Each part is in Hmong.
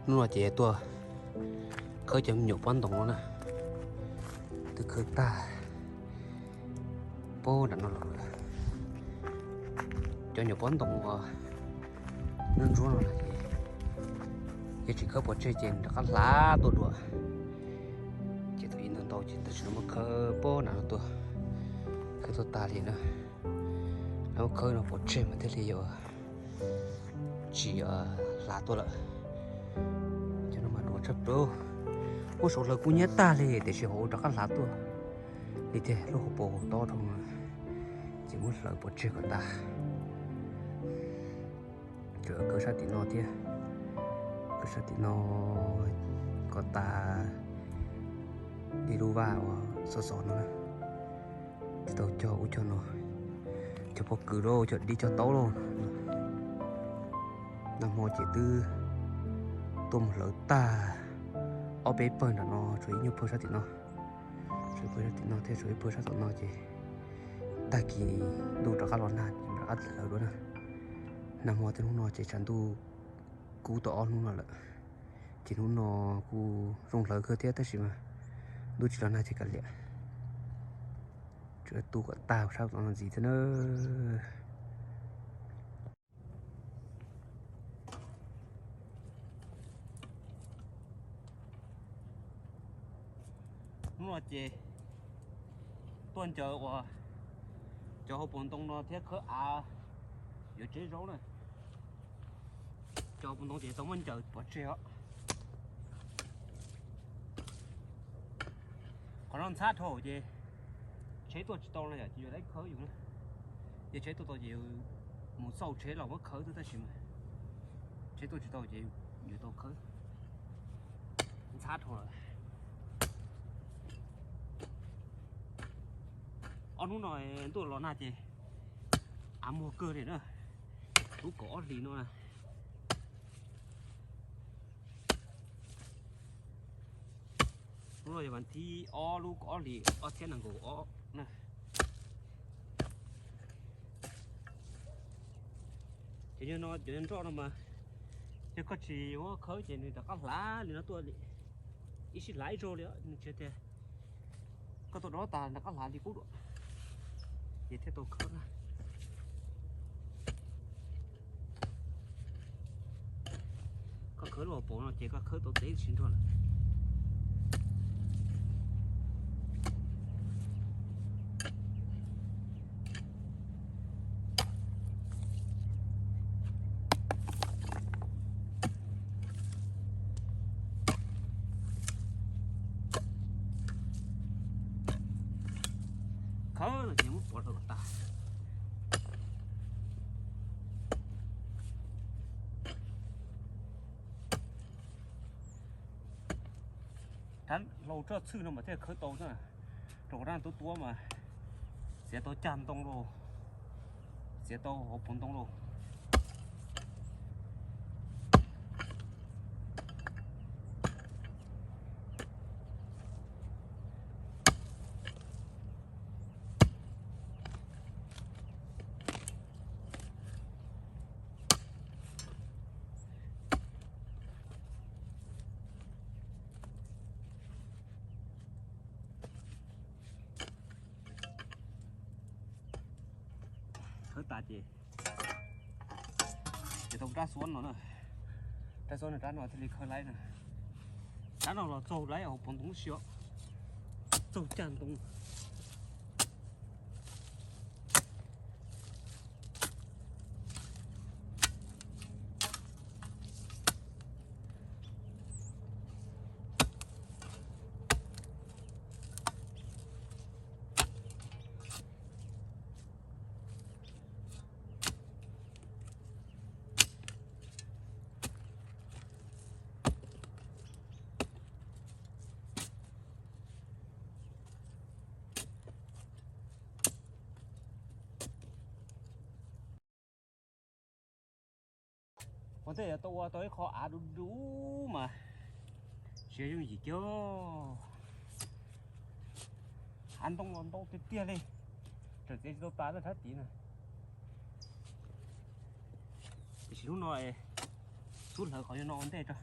Hnub no ces tuaj khawb cov me nyuam pob ntoo no na, twb khawb tag pab nram no los lawm. Cov nyuam pob ntoo uas ntsuab ntsuab no ces yog tsis khawb pov tseg ces rov qab hlav tuaj dua. Ces thaum ub ntau ntau ces tam sim no muab khawb pab nram no tuaj, khawb tuaj tag li na. Muab khawb no pov tseg mas thiaj li yuav tsis hlav tuaj lawm. Cov no mas duav tshaj plaws, muab sau hlawv kub hnyiab tag li tiam sis ho rov qab hlav tuaj li tiag. Lub hauv paus tob dhau no ces muab hlawv pov tseg kom tas. Khawb sab tim no thiab, khawb sab tim no kom tas li lub vaj uas xov xov no na. Tsis tau cog ub cog no, cog pob kws lauj, cog dib cog taub lauj. Nag hmo ces twb tuaj mus hlawv tag ob peb pawg nram no, tshuav ib nyuag pawg sab tim no, tshuav ib pawg sab tim no thiab tshuav ib pawg sab tom no ces tag kis ntuj rov qab los nag rov qab hlawv dua na. Nag hmo thiab hnub no ces tshav ntuj kub tau ob hnub no lawm, ces hnub no kuj zoo hlawv kawg thiab tab sis mas ntuj tsis los nag ces kav liam, tsuas tu kom tag sab tom no ntxiv thiab na. Hnub no ces tuaj ncaws uas cov hauv paus ntoo no thiab khawb av yuav tseb zaub na. Cov hauv paus ntoo ces tau muab ncaws pov tseg os. Qhov no ntxhab dhau ces tsheb tuaj tsis tau no yom, ces yuav tau khawb yus na. Yog tsheb tuaj tau ces mus xauj tsheb los muab khawb xwb tab sis mas tsheb tuaj tsis tau ces yuav tau khawb. Ntxhab dhau lawm. Ob hnub no ntuj los nag ces av muag kawg li na. Lub kaum ob hlis no na. Hnub no yog vas thib ob lub kaum ob hlis ob txhiab nees nkaum ob na. Ces yog no cov nroj no mas yog koj tsis muab khawb ces nws rov qab hlav li no tuaj li, ib sij hlav ib zaug li, nws tsis tias koj tuaj dob tas rov qab hlav li qub dua, ces thiaj tau khawb na. Koj khawb lub hauv paus no ces koj khawb tau teb tsis nrog lawm. Khawb no ces muab pov rau kom tas. Rab hlau roj txhwj no mas thiaj khawb tau xwb. Rau qhov rab tuab tuab mas txiav tau cag ntoo lauj, txiav tau hauv paus ntoo lauj. Khawb tas ces, ces tau rab xuab no na, rab xuab no rab no thiaj li khawb laib na. Rab no los txaug laib hauv paus ntoo lub siab, txaug cag ntoo. Ua ntej yuav tau ua tau ib qho av du du mas tsis yooj yim kiag. Av ntoo los ntau tiag tiag li, tseem txiav tsis tau tas lawm thab tid na. Tiam sis hnub no xub hlawv qhov no ua ntej tso.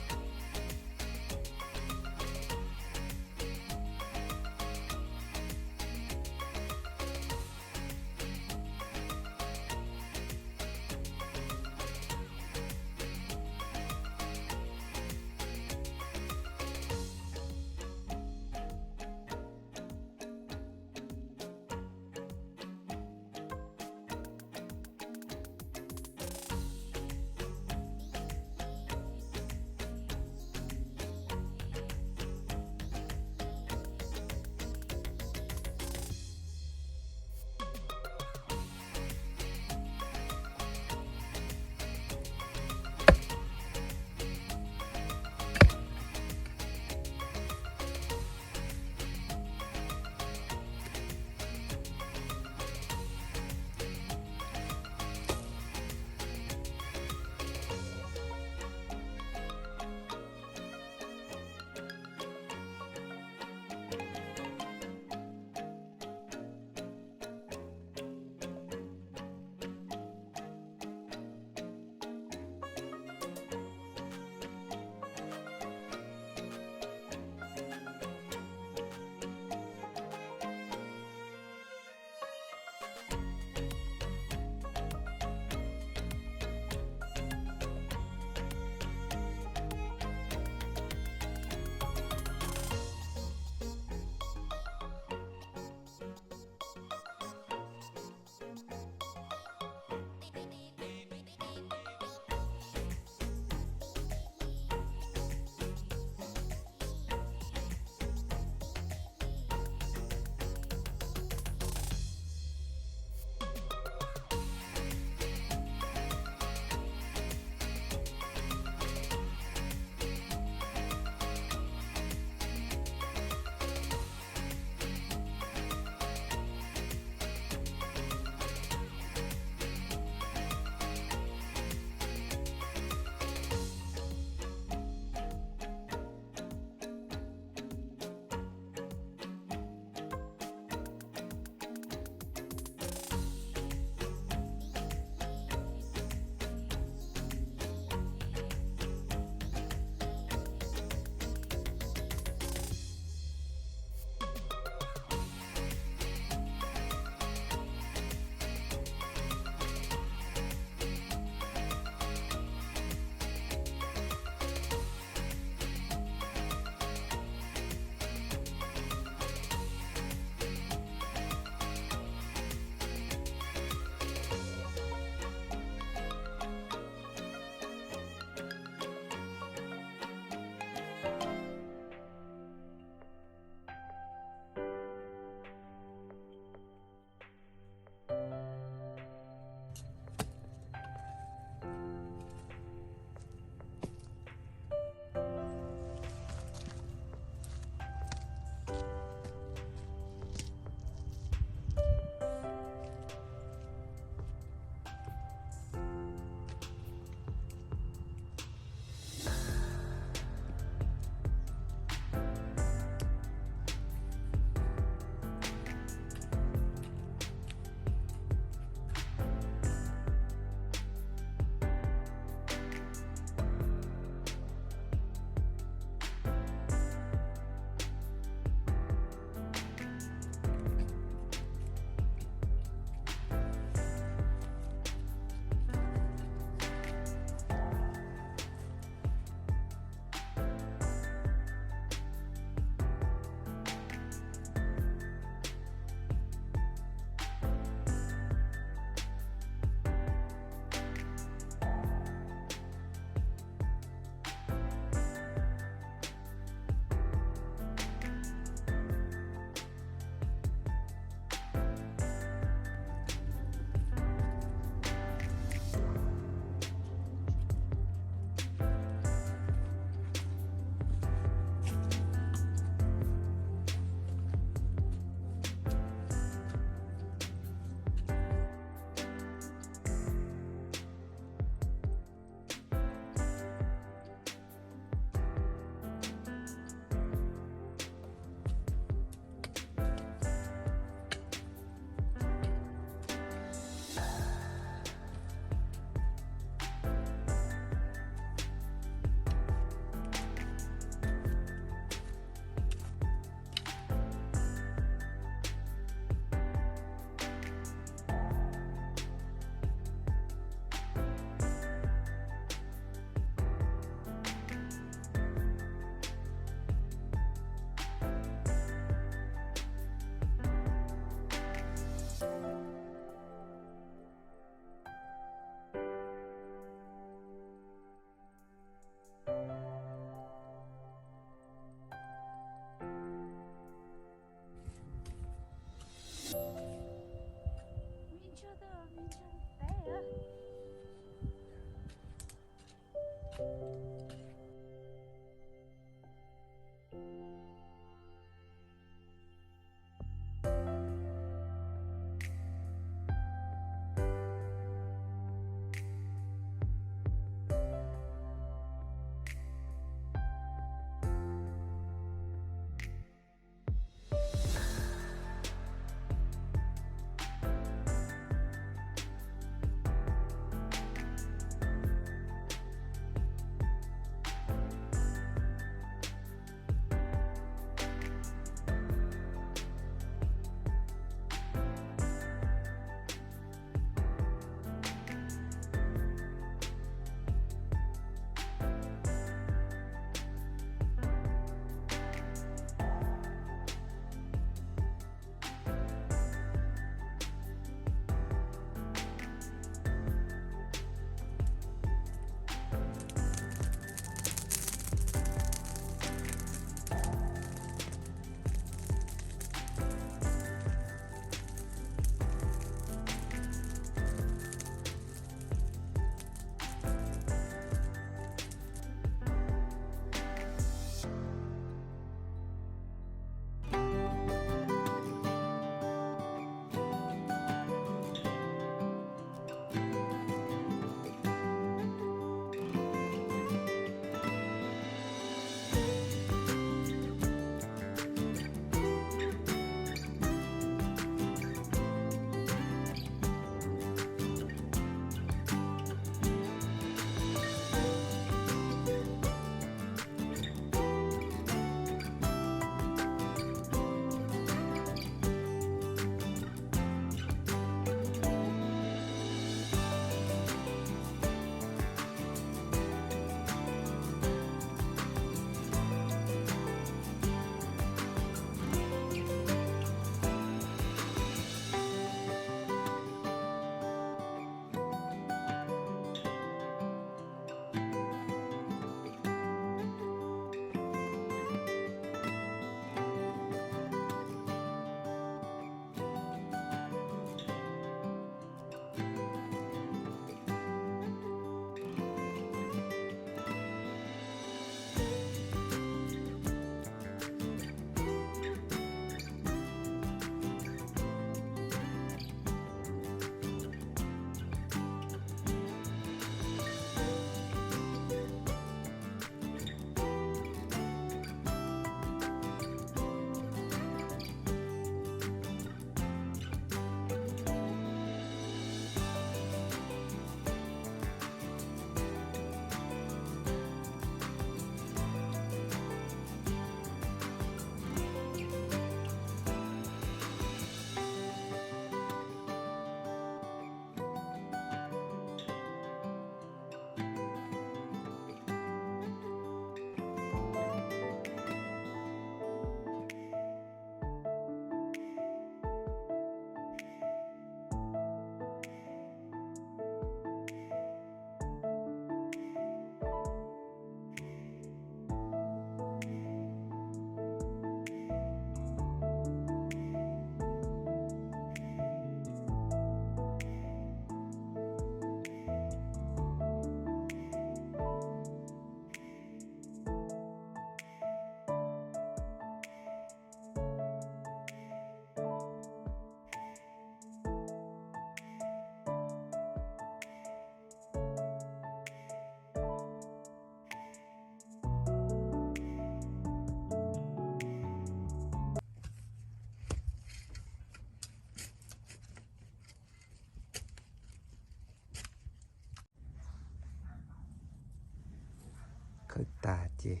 Tawm tag ces,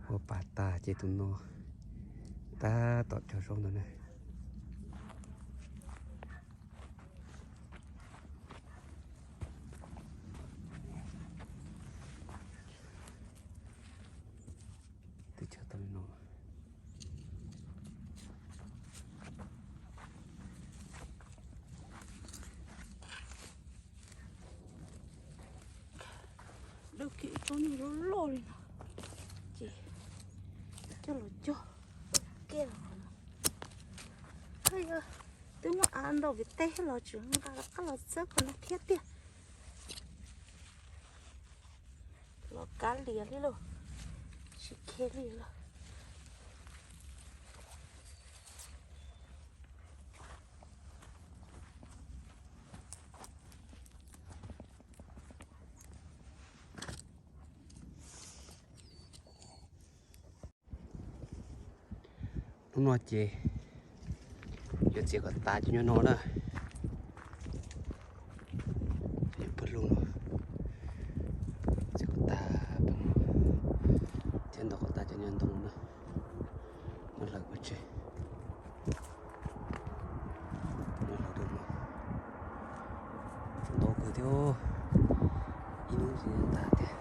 ua pas tag ces tus no tab tom cog zaub ntawd na. Twb cog tau li no. Dawb kiag ib tsob nyuj loj loj li no, ces coj los cog kiag los no. Twb muaj av ntau vim teb los tsis nqa rov qab los txhawb qhov no thiab tiag. Los kav liam li lauj, tsis khe li lawm. Hnub no ces yuav txiav kom tas cov nyuag no na. Cov nyuag pawg lug no txiav kom tas, thiab ntaus kom tas cov nyuag ntoo na. Muab hlawv pov tseg. Ntau kawg thiab, ib hnub tsis tag tiag.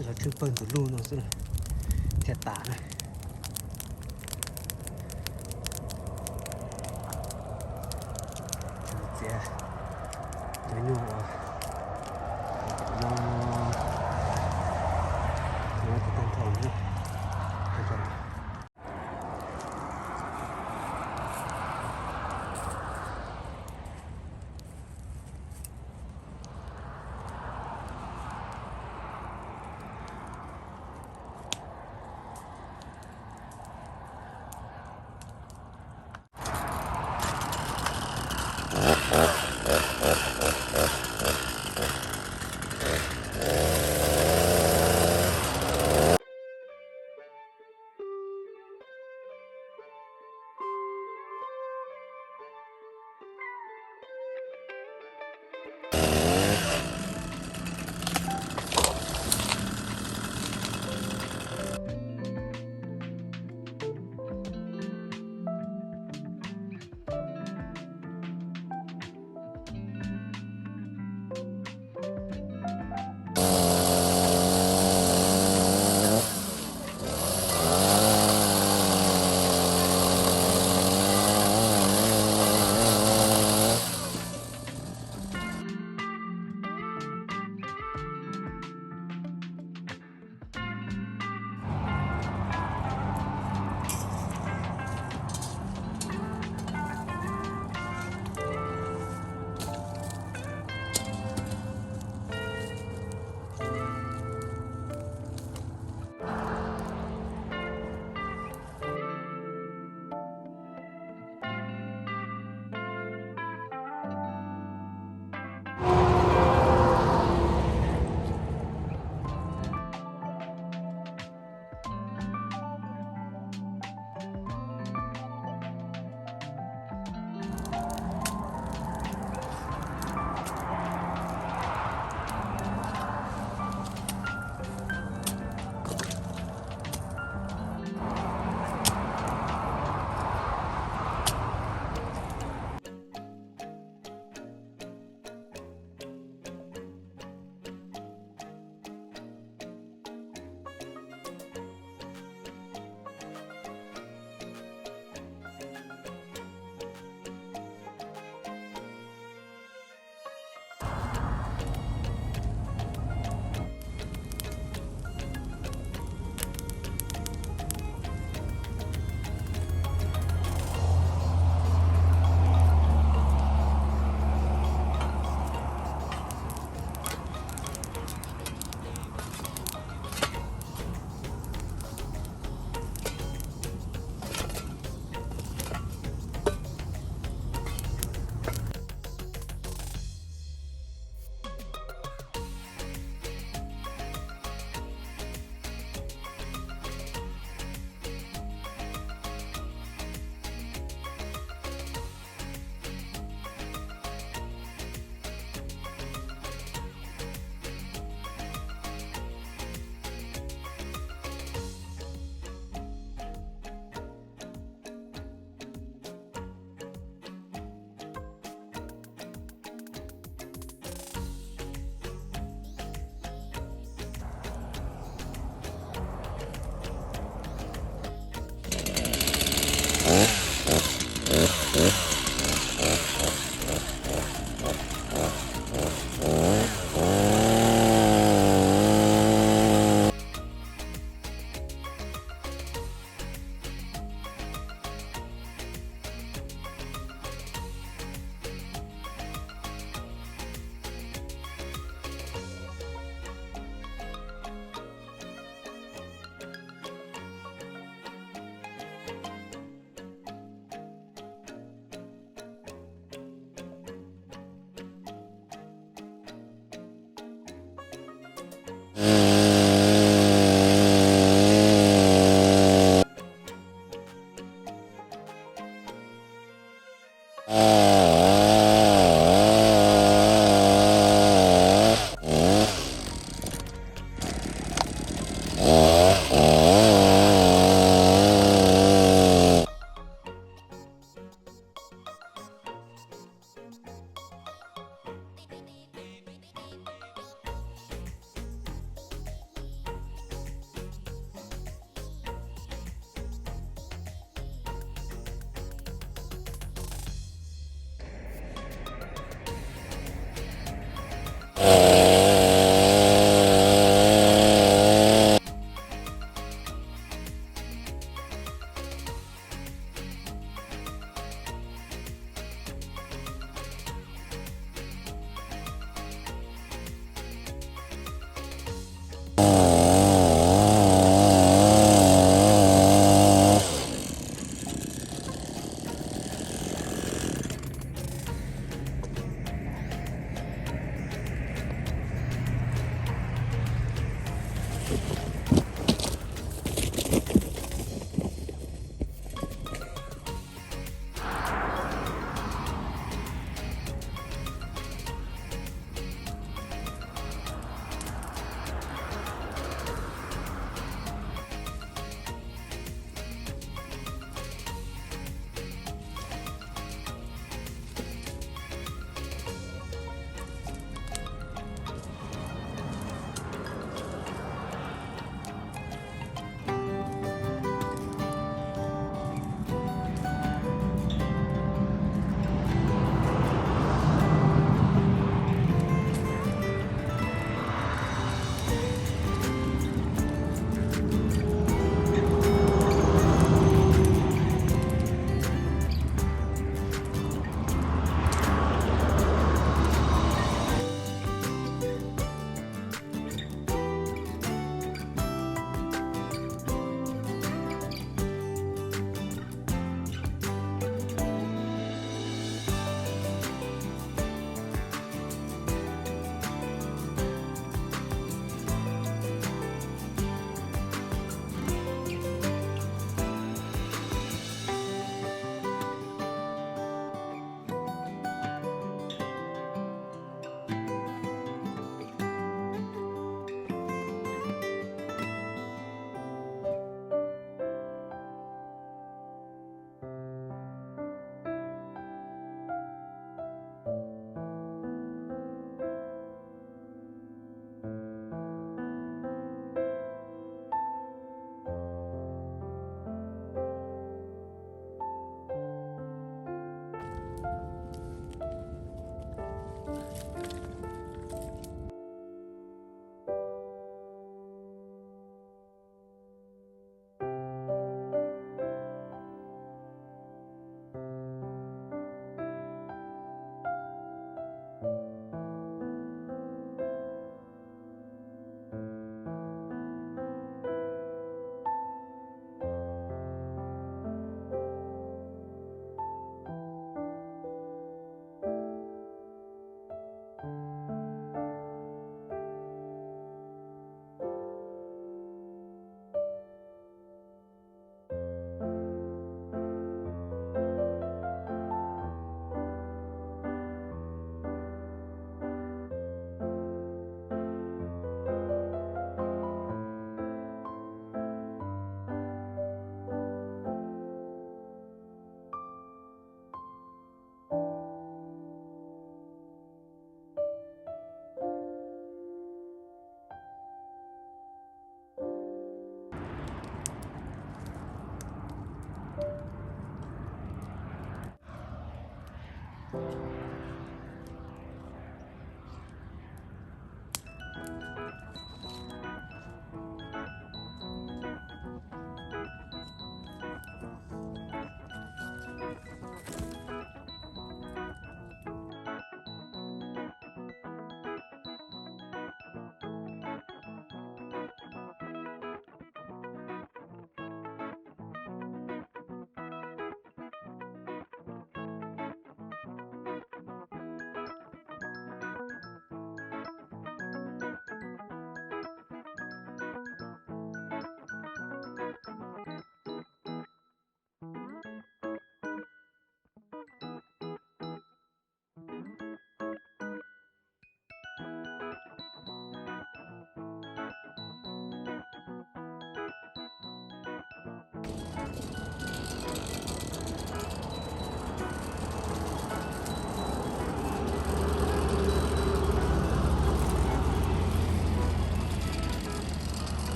Los tswj pawg ntug lug no xwb thiaj tas na. Txiav cov nyuag uas no, no tag nrho, tag nrho.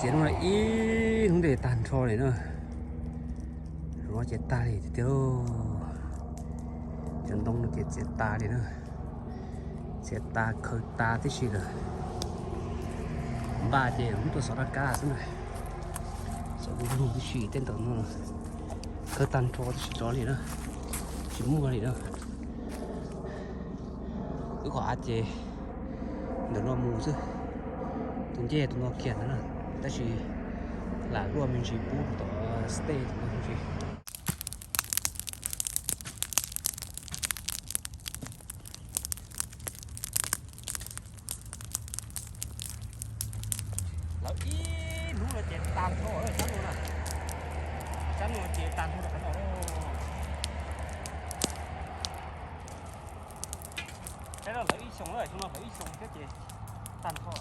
Txiav no ib hnub ntej tag nrho li na. Hnub no ces tag li tiag tiag. Cov ntoo no ces txiav tas li na. Txiav tas khaws tas tib si lawm. Npaj ces hnub tuaj xov rov qab xwb na. Xov du lug tib si tej ntawm no. Khaws tag nrho tib si rov li na. Tsis muaj li na. Wb qhov av ces ntawm no mus xwb. Tus ncej tus no kiag ntawd na, tab sis lam luaj me ntsis pub tom stay tus no me ntsis. Ces tag nrho lawm sab no na. Sab no ces tag nrho rau qhov no. Sab no lawv ib xyoos na, xyoo no lawv ib xyoos thiab ces tag nrho.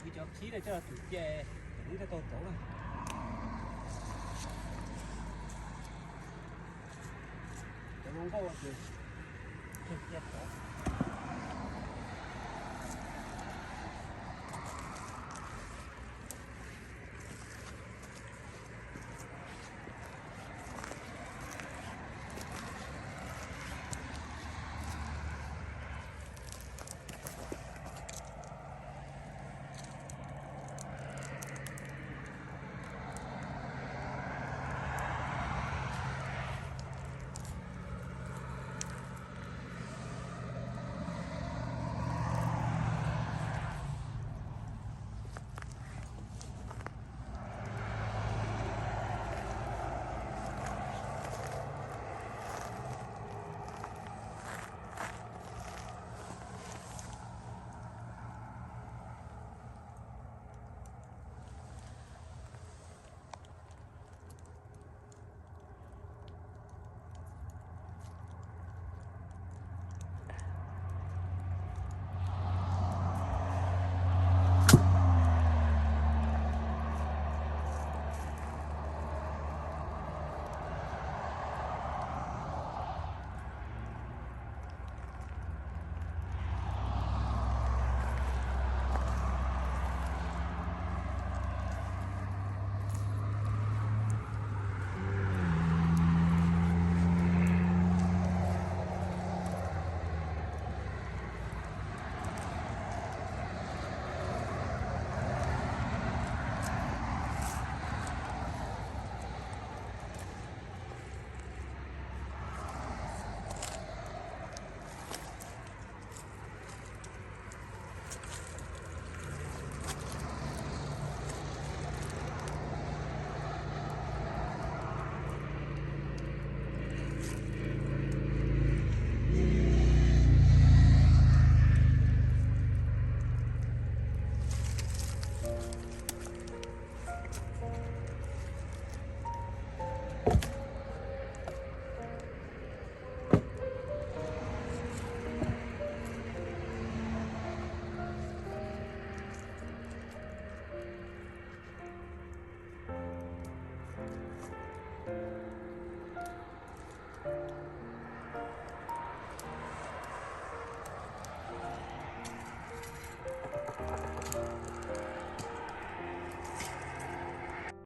Kuv cov khib no coj los tsum ce, lub thiaj tau tauv na. nkauj ces cia cia tod.